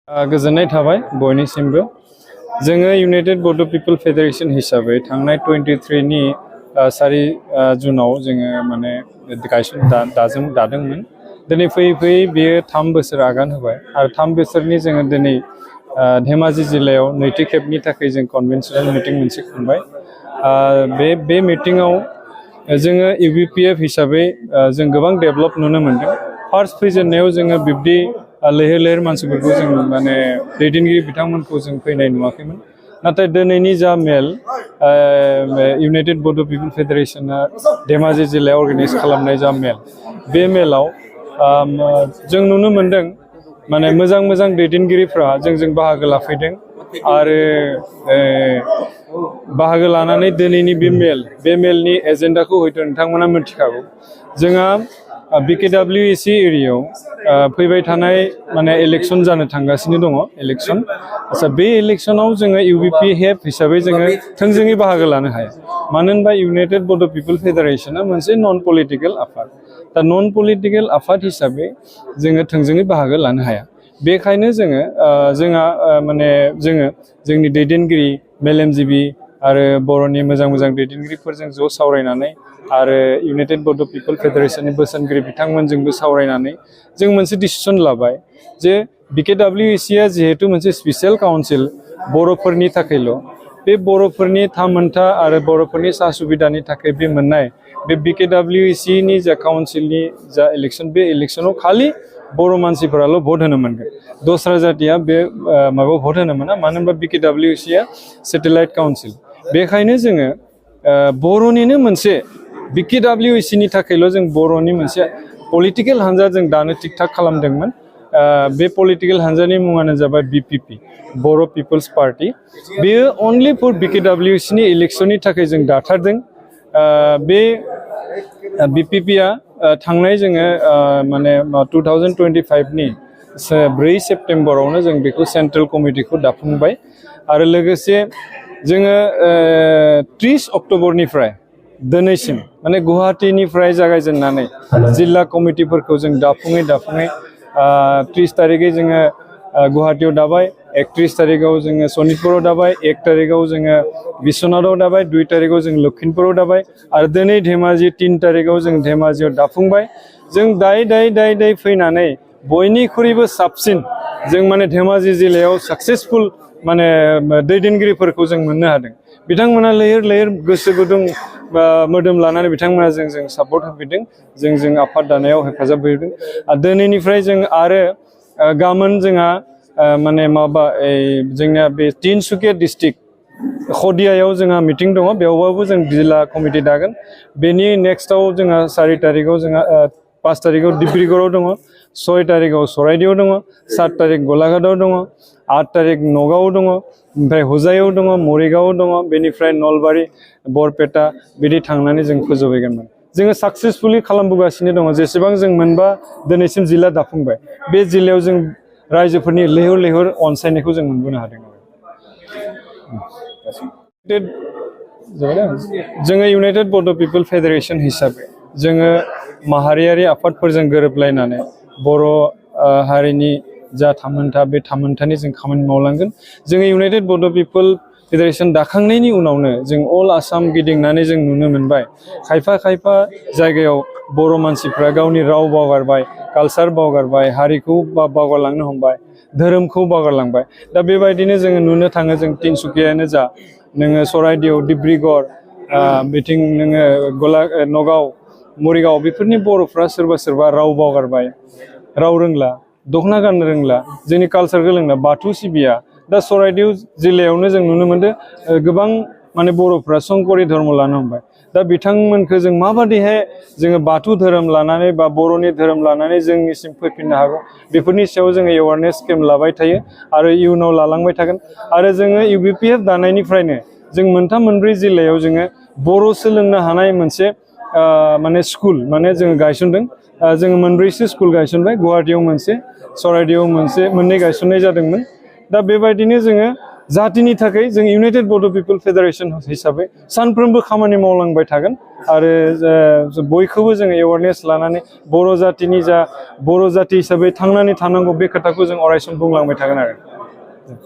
गोजोननाय थाबाय बयनिसिमबो जोङो यूनाइटेड बड' पीपल फेडरेशन हिसाबै थांनाय 23 नि 4 जुनाव जोङो माने दादोंमोन दिनै फैयै बेयो 3 बोसोर आगान होबाय आरो 3 बोसोरनि जोङो दिनै धेमाजि जिल्लायाव नैथि खेबनि थाखाय जों कन्वेन्शनेल मिटिं मोनसे खुंबाय बे मिटिंआव जोङो यूबीपीएफ हिसाबै जों गोबां डेभलप नुनो मोनदों फार्स्ट फैजेननायाव जोङो बिब्दि लैहोर लैहोर मानसिफोरखौ जों माने दैदेनगिरि बिथांमोनखौ जों फैनाय नुवाखैमोन नाथाय दिनैनि जा मेल यूनाइटेड बड' पीपल फेडरेशना धेमाजि जिल्लायाव अर्गानाइज खालामनाय जा मेल बे मेलाव जों नुनो मोनदों माने मोजां दैदेनगिरिफ्रा जों बाहागो लाफैदों आरो बाहागो लानानै दिनैनि बे मेलनि एजेन्डाखौ हयथ' नोंथांमोना मिथिखागौ जोंहा बीकेडब्लिउएसि एरियायाव फैबाय थानाय माने इलेक्शन जानो थांगासिनो दङ इलेक्शन आচ্ছা बे इलेक्शनाव जोङो यूबीपीएफ हिसाबै जोङो थोंजोङै बाहागो लानो हाया मानो होनबा यूनाइटेड बड' पीपल फेडरेशना मोनसे नन पलिटिकल आफाद दा नन पलिटिकल आफाद हिसाबै जोङो थोंजोङै बाहागो लानो हाया बेखायनो जोंहा माने जोंनि दैदेनगिरि मेलेमजिबि आरो बर'नि मोजां दैदेनगिरिफोरजों ज' सावरायनानै आरो यूनाइटेड बड' पीपल फेडरेशननि बोसोनगिरि बिथांमोनजोंबो सावरायनानै जों मोनसे डिसिसन लाबाय जे बीकेडब्लिउएसिआ जिहेतु मोनसे स्पेशल काउन्सिल बर'फोरनि थाखायल' बे बर'फोरनि थामोनथा आरो बर'फोरनि सा सुबिदानि थाखाय बे मोननाय बे बीकेडब्लिउएसिनि जा काउन्सिलनि जा इलेक्शन बे इलेक्शनाव खालि बर' मानसिफोराल' भट होनो मोनगोन दस्रा जातिया बे माबायाव भट होनो मोना मानो होनबा बीकेडब्लिउएसिआ सेटेलाइट काउन्सिल बेखायनो जोङो बर'निनो मोनसे बीकेडब्लिउएसिनि थाखायल' जों बर'नि मोनसे पलिटिकल हान्जा जों दानो थिक थाक खालामदोंमोन बे पलिटिकल हान्जानि मुङानो जाबाय बीपीपी बर' पिपल्स पार्टी बेयो अनलि फर बीकेडब्लिउएसिनि इलेक्शननि थाखाय जों दाथारदों बे बीपीपीआ थांनाय जोङो माने 2025 नि 4 सेप्टेम्बरावनो जों बेखौ सेन्ट्रेल कमिटिखौ दाफुंबाय आरो लोगोसे जोङो 30 अक्ट'बरनिफ्राय दिनैसिम माने गुवाहाटीनिफ्राय जागायजेननानै जिल्ला कमिटिफोरखौ जों दाफुङै 30 तारिखै जोङो गुवाहाटीयाव दाबाय 31 तारिखआव जोङो सनितपुराव दाबाय 1 तारिखआव जोङो बिश्वनाथाव दाबाय 2 तारिखआव जों लखिमपुराव दाबाय आरो दिनै धेमाजि 3 तारिखआव जों धेमाजियाव दाफुंबाय जों दाय फैनानै बयनिख्रुइबो साबसिन जों माने धेमाजि जिल्लायाव साक्सेसफुल माने दैदेनगिरिफोरखौ जों मोननो हादों बिथांमोना लैहोर गोसो गुदुं मोदोम लानानै बिथांमोना जों सापर्ट होफैदों जों आफाद दानायाव हेफाजाब होदों आरो दिनैनिफ्राय जों आरो गाबोन जोंहा माने जोंनिया बे तिनसुकिया डिस्ट्रिक्ट खदियायाव जोंहा मिटिं दङ बेयावबाबो जों जिल्ला कमिटि दागोन बेनि नेक्स्टआव जोंहा 4 तारिखआव जोंहा 5 तारिखआव डिब्रुगड़आव दङ 6 तारिखआव सराइदेआव दङ 7 तारिख गलाघाटआव दङ 8 तारिख नगावआव दङ ओमफ्राय हुजायाव दङ मरिगावआव दङ बेनिफ्राय नलबारि बरपेटा बिदि थांनानै जों फोजोबहैगोन जोङो साक्सेसफुली खालामबोगासिनो दङ जेसेबां जों मोनबा दिनैसिम जिल्ला दाफुंबाय बे जिल्लायाव जों रायजोफोरनि लैहोर अनसायनायखौ जों मोनबोनो हादों जोङो यूनाइटेड बड' पीपल फेडरेशन हिसाबै जोङो माहारियारि आफादफोरजों गोरोबलायनानै बर' हारिनि जा थामोनथा बे थामोनथानि जों खामानि मावलांगोन जोङो यूनाइटेड बड' पीपल फेडरेशन दाखांनायनि उनावनो जों अल आसाम गिदिंनानै जों नुनो मोनबाय खायफा जायगायाव बर' मानसिफ्रा गावनि राव बावगारबाय कालचार बावगारबाय हारिखौ बावगारलांनो हमबाय धोरोमखौ बावगारलांबाय दा बेबायदिनो जोङो नुनो थाङो जों तिनसुकियानो जा नोङो सराइदेव डिब्रुगड़ बिथिं नोङो नगाव मरिगाव बेफोरनि बर'फ्रा सोरबा राव बावगारबाय राव रोंला दखना गाननो रोंला जोंनि कालचारखौ रोंला बाथौ सिबिया दा सराइदेव जिल्लायावनो जों नुनो मोनदों गोबां माने बर'फ्रा संकरि धर्म लानो हमबाय दा बिथांमोनखौ जों माबादिहाय जोङो बाथौ धोरोम लानानै बा बर'नि धोरोम लानानै जोंनिसिम फैफिननो हागौ बेफोरनि सायाव जोङो एवारनेस केम्प लाबाय थायो आरो इयुनाव लालांबाय थागोन आरो जोङो यूबीपीएफ दानायनिफ्रायनो जों 3-4 जिल्लायाव जोङो बर' सोलोंनो हानाय मोनसे माने स्कुल माने जोङो गायसनदों जोङो 4 स्कुल गायसनबाय गुवाहाटीयाव मोनसे सराइदेआव मोनसे मोननै गायसननाय जादोंमोन दा बेबायदिनो जोङो जातिनि थाखाय जों इउनाइटेड बड' पिपल फेडारेसन हिसाबै सानफ्रोमबो खामानि मावलांबाय थागोन आरो बयखौबो जों एवारनेस लानानै बर' जातिनि बर' जाति हिसाबै थांनानै थानांगौ बे खोथाखौ जों अरायसम बुंलांबाय थागोन आरो